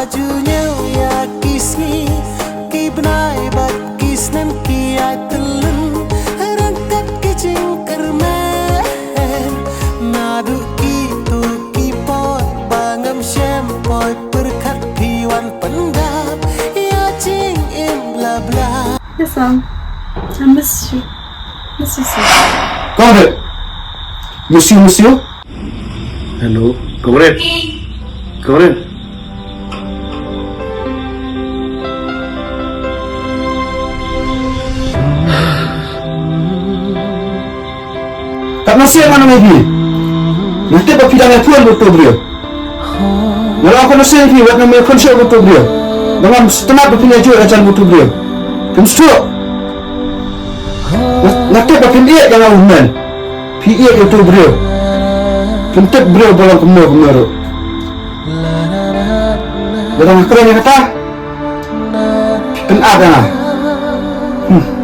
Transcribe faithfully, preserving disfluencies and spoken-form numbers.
Ju ñiew ïa ki sngi, ki bnai bad ki snem ki ïai tylli, ryngkat ki jingkyrmen. Naduh kito ki por ba ngam shym poi pyrkhat, phi wan pyndap ïa jingim bla bla. Yes, Sam. I miss you. Miss you, Sam. Comrade. Miss you, miss you. Hello. Comrade. Comrade. Katno sien nga ong ïa phi? Nga tip ba phi dang ïakhun bad uto u briew. Nga la ong katno sien ïa phi, wat nym ïakhun shuh bad uto u briew. Ba ngam sngewtynnat ba phin ïajuh ïajan bad uto u briew. Phim sngewthuh. Nga, nga tip ba phim ïeit ïa nga u hynmen. Phi ïeit ïa uto u briew. Phim tip briew ba long kumno kumno ruh. Lada nga kren ïa kata, phin ap ïa nga. Hmm.